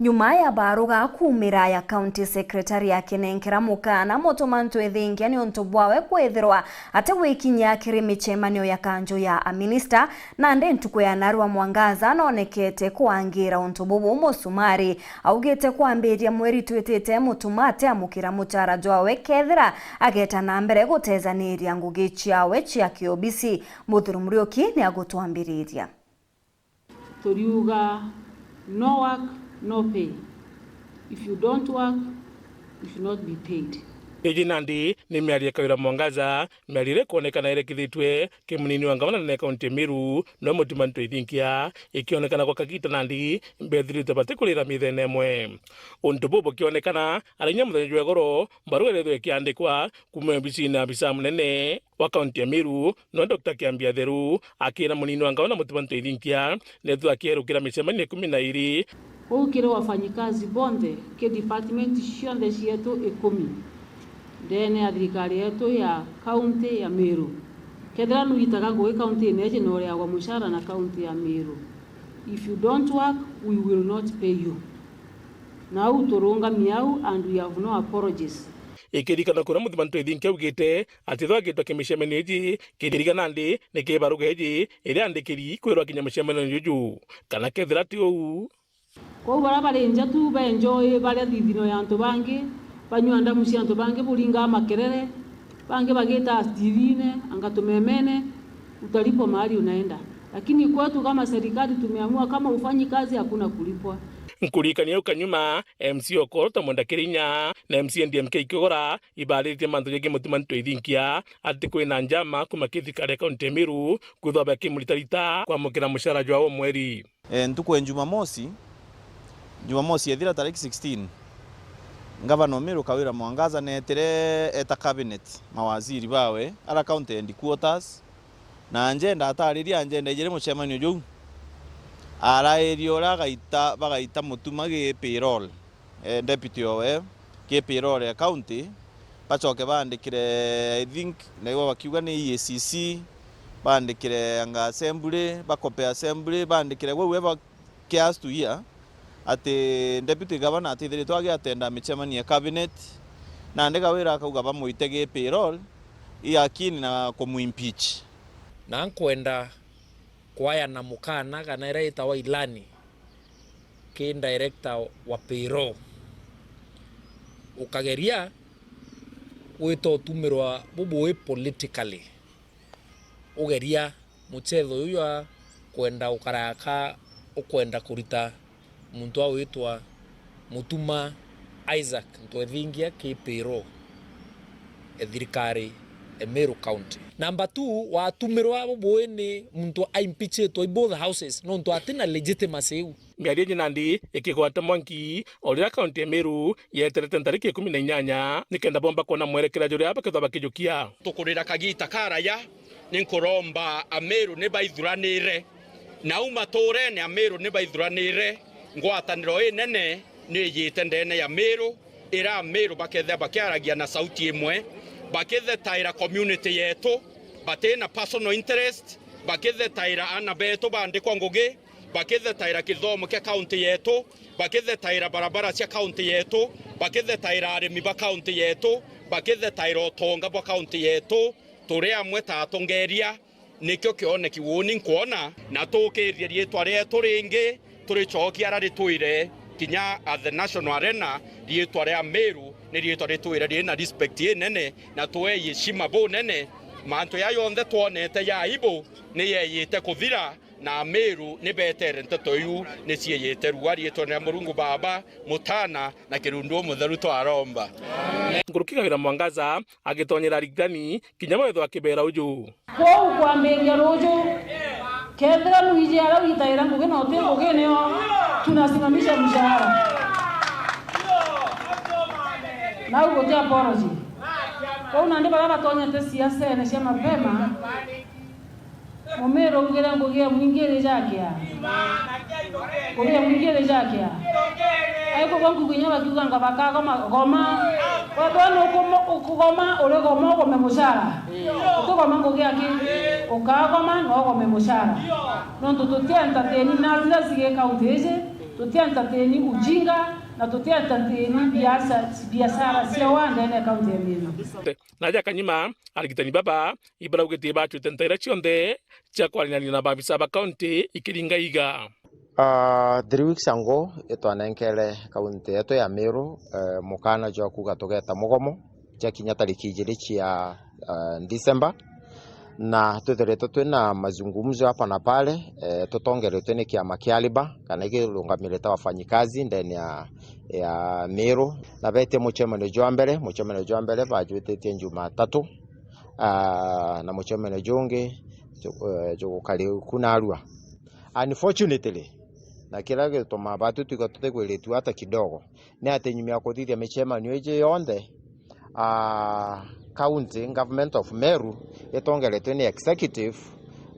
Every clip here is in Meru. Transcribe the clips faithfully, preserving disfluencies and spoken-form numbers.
Nyuma ya baruga kuumira ya County Secretary akinenkera mukaana Mutuma Ntwithingia niuntu bwawe kwithirwa atigwikinyia kiri micemanio ya kanju ya aminista, nandi ntuku ya narua Mwangaza noonekete kwangira untu bubu musumari. Augite kwambiria mweri twitite Mutuma atiamukira muchara jwawe kethira ageta na mbere gutejaniria ngugi ciawe cia kiobisi. Muthuri Muriuki niagutwambiriria. Turiuga, no work, no pay. If you don't work, you should not be paid. Iji nandi ni miario ya Kawira Mwangaza, miario iria ikwonekana irekithitue ki munini wa ngavana nene kaunti ya Meru, no Mutuma Ntwithingia, ikionekana gwa kagita nandi bethiritwe batikurira mithene imwe. Untu buu bukionekana, arinya muthenya jwa igoro, mbaruga irethwe ikiandikwa kuuma obisine ya abisa munene wa kaunti ya Meru, no Doctor Kiambi Atheru, akira munini wa ngavana Mutuma Ntwithingia, nethwa akierukira micemanio ikumi na iri. Uu kiri wafanyikazi bonthe, ki department cionthe cietu ikumi, ndene ya thirikari yetu ya kaunti ya Meru. Kethira nuitaga ngugi kauntiine iji, nuriagwa mucara na kaunti ya Meru. If you don't work, we will not pay you. Na uu turungami au, and we have no apologies. Ikirikana kuria Mutuma Ntwithingia augite ati ethwa agitwa kimicemanio iji, kiririkana nandi ni kibaruga iji iria andikiri kwirwa kinya mucemanio juju, kana kethira ti uu. Kwou baria bari nja tu beenjoy baria thithino ya antu bangi, banyua ndamu cia antu bangi, buringaa makerere, bangi bagitaa T V-ine, anga tumemene, utalipwa mahali unaenda. Lakini kwetu kama serikali tumeamua kama ufanyi kazi hakuna kulipwa. Nkuririkania au kanyuma, M C Okoro ta Mwenda Kirinya na M C A D M K Kigora ibaariritie mantu jegie Mutuma Ntwithingia ati kwina njama kuuma ki thirikari ya kaunti ya Meru kwithwa bakimuritarita kwamukira mucara jwao o mweri. E, ntuku ya Jumamosi, Jumamosi ethira tariki sixteen, Ngavana o Meru Kawira Mwangaza neetire eta cabinet, mawaziri bawe, ara county headquarters, na Anjenda ataaririe Anjenda ijiri mucemanio juu. Aarairie uria agaita, bagaita Mutuma gi payroll, eh, deputy owe, ki payroll ya county, bacoke baandikire, I think, naigua bakiuga ni E A C C, baandikire anga assembly, bakope assembly, baandikire whoever cares to hear, ati deputy governor atithiritwe agiatenda micemanio ya cabinet, nandi Kawira akauga bamuite gi payroll, i akini na kumuimpeach. Na nkwenda kwayana mukaana kana iria itawa ilani ki director wa payroll, ukageria gwita utumirwa bubui politically, ugeria muchetho uyu jwa kwenda gukaraka ukwenda kurita muntu agwitwa Mutuma Isaac Ntwethingia ki payroll e thirikari e Meru County. Number two, watumirwa bubui ni muntu aimpeachitwe i both houses nontu atina legitimacy iu. Miario iji nandi ikigwata mwanki o riria kaunti ya Meru yeterete ntariki ikumi na inyanya nikenda bomba kwona mwerekera juria bakethwa bakijukia. Tukurira kagita karaya, ni nkuromba Ameru ni baithuranire. Nau matuurene Ameru ni baithuranire, ngwataniro inene ni ijite ndene ya Meru, ira Ameru bakethira bakiaragia na sauti imwe, bakithetaira community yetu, batina personal interest, bakithetaira aana betu bandikwa ngugi, bakithetaira kithomo kia kaunti yetu, bakithetaira barabara cia kaunti yetu, bakithetaira arimi ba kaunti yetu, bakithetaira utonga bwa kaunti yetu. Turi amwe ta atongeria, nikio kioneki uuni nkwona, na tukirie riitwa rietu ringi, turicokia ara ritwire kinya at the National Arena, riitwa ria Meru ni riitwa ritwire riri na respect inene, na tuei heshima bunene. Mantu ya yonthe twonete ya aibu ni yeyite kuthira, na Ameru ni betere nteto iu ni cieyite rua. Riitwa ria Murungu Baba, Mutana, na Kirundu Umutheru twaromba. Nkuruki Kawira Mwangaza agitonyera arigitani kinya bethwa akibera uju. Kwou kwambiria ruju, kethira mwiji aria witaira ngugi na uti ngugi nio tunasimamisha mshahara. Nau guti apology. Kwou nandi baria batonyete siasene cia mapema, Mumiru augire ngugi ya mwingi iri jakia. Ngugi ya mwingi iri jakia. Aikugwa nkugu inya bakiuganga bakagoma, goma. Wethwa ni ukumo-, ukugoma, uri goma ugome mucara. Utigoma ngugi aki. Ukagoma na ugome mucara. Nontu tuti entertain na zira cigi kaunti iji. Tuti entertain ujinga na tuti entertain biasa-, biashara cia wa ndene ya kaunti ya Meru. Na aja kanyima, arigitani baba ibaraugitie ibacwite ntaira cionthe cia kwaranirania na maabisa ba kaunti ikiringa iga. Ah, three weeks ago, itwanenkere kaunti yetu ya Meru, eh, mukana jwa kuga tugeta mugomo ja kinya tariki ijiri cia, ah, December, na twithiritwe twina mazungumzo hapa na pale, eh, tutongeretwe ni kiama kia Liba, kana ikirungamirite wafanyikazi ndene ya, ya Meru, na betie mucemanio jwa mbere, mucemanio jwa mbere bajwititie Jumatatu, ah, na mucemanio jungi ju-, eh, jugukari ku narua. Unfortunately, na kiria gituma batu twiga tutigwiritue hata kidogo, ni ati nyuma ya kuthithia micemanio iji yonthe, ah, county government of Meru itongeretwe ni executive,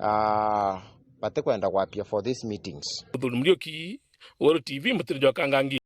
ah, batikwenda gwapia for these meetings. Muthuri Muriuki, Weru T V, Mutiri jwa Kangangi.